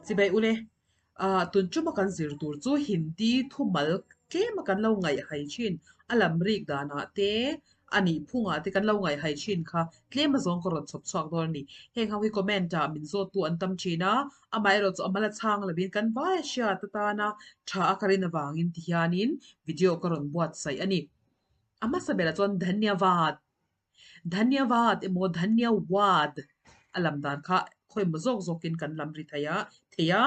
Chibai ule, ah tun tuma kan zir tur chu Hindi thumal tlema kan lo ngaihhai thin, a lam rik danah te, a nih phungah te kan lo ngaihhai thin kha tlema zawng ka rawn chhawp chhuak dawn a ni. Heng ho hi comment ah min zawttu an tam thin a, amaherawhchu chu a mal a chhang lovin kan vai a hriat atana tha a ka rin avangin tihianin video ka rawn buatsaih a ni. A hmasa berah chuan Dhanyavad. Dhanyavad emaw Dhanyawad a lam dan kha khawimaw zawk zawkin kan lam ri thei a thei a.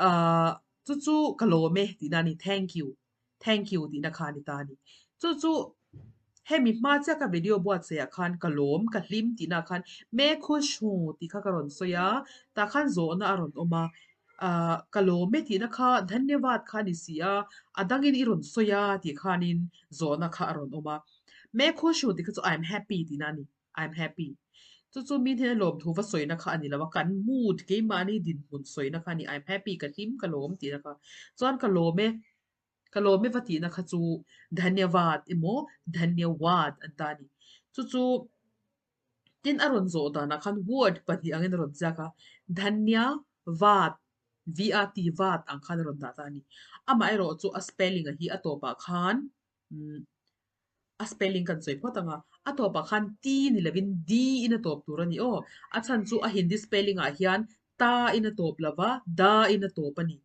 Ahh chu chu ka lawm e tihna a ni thank you thank you tihna kha a ni ta a ni. Chu chu hemi hma chiah ka video buatsaih ah khan ka lawm ka hlim tihna ah khan Main khush hu tih kha ka rawn sawi a tah khan zawhna a rawn awm a ahh ka lawm e tihna kha Dhanyavad kha a ni si a a dangin i rawn sawi a tih khanin zawhna kha a rawn awm a. Main khush hu tih kha chu I am happy tihna a ni. I am happy. Chu chu mi hnena lawmthu va sawina kha a ni lo a, kan mood keimahni dinhmun sawina kha a ni. I am happy, ka hlim, ka lawm tihna kha. Chuan ka lawm e, ka lawm e va tihna kha chu Dhanyavad emaw Dhanyawad an ta a ni. Chu chu tin a rawn zawh danah khan word pahnih angin a rawn ziak a, Dhanyavad, V-A-T, vad ang khan a rawn dah ta a ni. Amaherawh chu a spelling a hi a tawpah khan umm A spelling kan sawi phawt ang a, a tawpah khan T ni lovin D in a tawp tur a ni aw. A chhan chu a Hindi spelling ah hian ta in a tawp lova, da in a tawp a ni.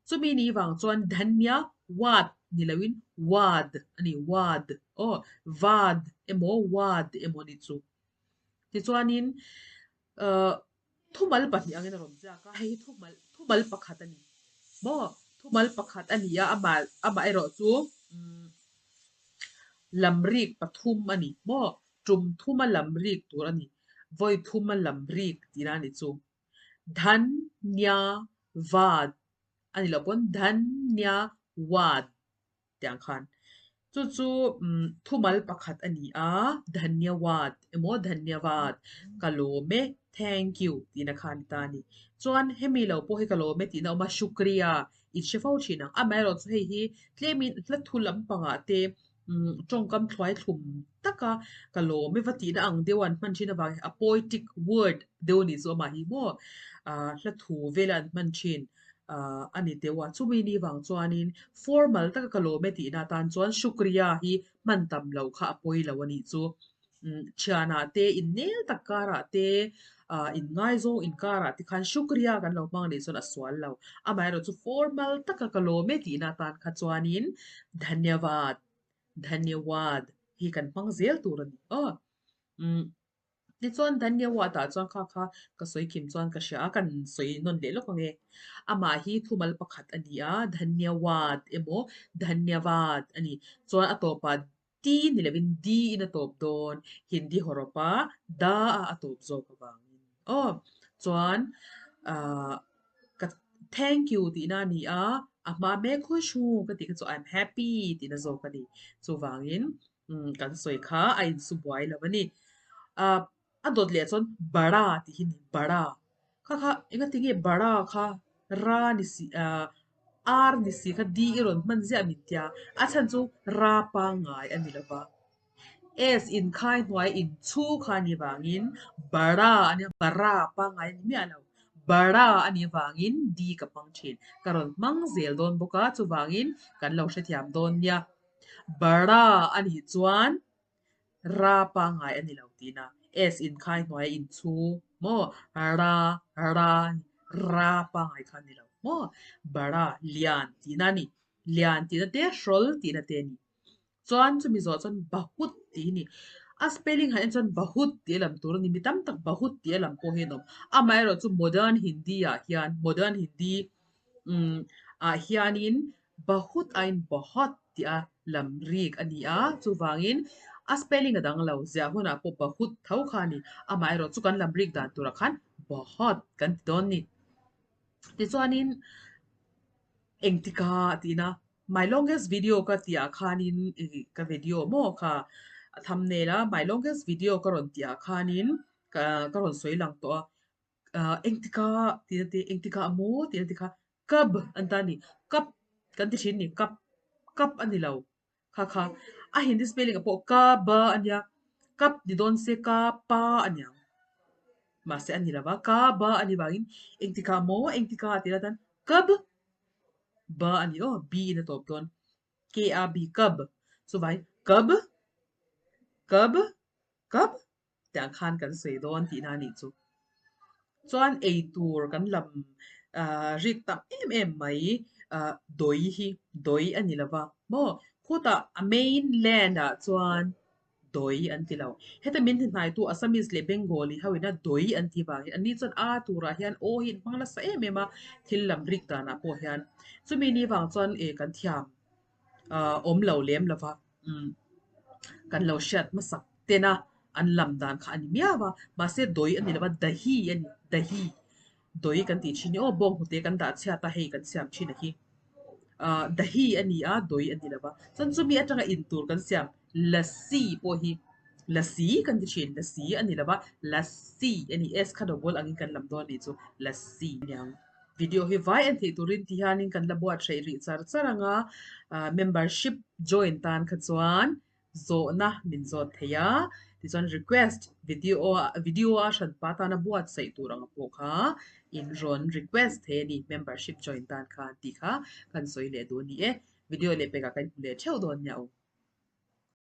Chumi ni vang chuan Dhanya Wad ni loin Wad a ni, Wad aw, Vad emaw Wad emaw ni chu. Tichuanin uh Thumal pahnih angin a rawn ziak a, hei hi thumal thumal pakhat a ni maw? Thumal pakhat a ni a, amah amah erawh chu umm lam rik pathum a ni maw? Tum thuma lam rik tur a ni, vawi thuma lam rik tihna a ni chu. Dhan nya vad a ni loh pawn dhan nya wad. Tiang khan chu chu thumal pakhat a ni a, Dhanyawad emaw Dhanyavad ka lawm e, thank you tihna kha a ni ta a ni. Chuan hemi lo pawh hi ka lawm e tihna a awm a, Shukriya in hre fo thin ang. Amaherawhchu hei hi tlemin hla thu lampangah te tawngkam thluai thlum taka ka lawm e va tihna ang deuh an hman thin avang hian a poetic word deuh a nih chu amah hi maw hla thu vela an hman thin. ah a ni deuh a, chumi ni vang chuanin formal taka ka lawm e tihna atan chuan Shukriya hi hman tam loh kha a pawi lo a nih chu. Umm thianah te innel tak karah te ah inngaizawng inkarah te khan Shukriya kan lo hmang anih chuan a sual lo. Amaherawh chu formal taka ka lawm e tihna atan kha chuanin Dhanyavad, Dhanyawad hi kan hmang zel tur a ni aw. Umm. Tichuan Dhanyawad ah chuan kha kha ka sawi kim chuan ka hria a, kan sawi nawn leh lawk ang e. Amah hi thumal pakhat a ni a, Dhanyawad emaw Dhanyavad a ni. Chuan a tawpah T ni lovin D in a tawp dawn, Hindi hawrawpa Da a a tawp zawk avangin aw. Chuan ah ka thank you tihna a ni a, a hma mek khush hu ka tih kha chu I'm happy tihna zawk a ni. Chuvangin Umm kan sawi kha a insu buai lo a ni. Ah a dawt leh chuan bara tih hi a ni bara. Kha kha enga tinge bara kha ra ni si ah ar ni si kha d i rawn hman ziah min tia a chhan chu ra pangngai a ni lo va. S inkhai hnuai inchhu kha a nih vangin bara a nia bara pangngai a ni miah lo. Bara a nih vangin d ka hmang thin. Ka rawn hmang zel dawn bawk a chuvangin kan lo hrethiam dawn nia. Bara a nih chuan ra pangngai a ni lo tihna. S inkhai hnuai a inchhu maw? Ra, ra, ra pangngai kha a ni lo maw? Bara, lian tihna a ni. Lian tihna te, hrawl tihna te a ni. Chuan chumi zawh chuan bahut tih hi a ni. A spelling han en chuan bahut tih a lam tur a ni. Mi tam tak bahut tih a lam pawh hi an awm. Amaherawhchu modern Hindi ah hian, modern Hindi umm ah hianin Bahut aiin Bahot tih a lam rik a ni a, chuvangin a spelling a dang lo, ziah hunah pawh Bahut tho kha a ni. Amaherawh chu kan lam rik dan turah khan Bahot kan ti dawn ni. Tichuanin engtika tihna my longest video ka tihah khanin ih ka video maw kha a thumbnail a my longest video ka rawn tihah khanin ka ka rawn sawi lang tawh a. ah engtika tih na te engtika a maw tih na te kha kab an ta a ni kap kan ti thin a ni kap kap a ni lo kha kha a hindi spelling ah pawh ka ba a nia kap ni dawn se ka pa a niang. Mahse a ni lo va, ka ba a ni vangin engtikah maw engtikah tih la tan kab ba a ni aw, b in a tawp dawn. K A B kab chuvangin kab kab kab tih ang khan kan sawi dawn tihna a nih chu. Chuan ei tur kan lam ah rik tam em em mai ah dawi hi dawi a ni lo va maw khutah a main land ah chuan dawi an ti lo. Heta min hnihnaitu Assamese leh Bengali ho ina dawi an tih vangin an ni chuan a turah hian aw hi an hmang nasa em em a thil lam rik danah pawh hian chumi ni vang chuan eh kan thiam ah awm lo lem lo va umm kan lo hriat hmasak ten a an lam dan kha a ni miau a mahse dawi a ni lo va dahi a ni dahi dawi kan tih thin hi aw bawnghnute kan dah chhiat a hei kan siam thin a hi ah dahi a ni a dawi a ni lo va chuan chumi atanga in tur kan siam lassi pawh hi lassi kan ti thin lassi a ni lo va lassi a ni s kha double angin kan lam dawn a nih chu lassi a ni ang. Video hi vai en theih turin ti hianin kan la buat hreih rih char char ang a, ah membership join tan kha chuan zawhna min zawt thei a, tichuan request video a video a hranpa tana buatsaih tur ang pawh kha in rawn request thei a ni membership join tan khan tih kha kan sawi leh duh a ni e. Video leh pekah kan hmu leh theuh dawn nia aw.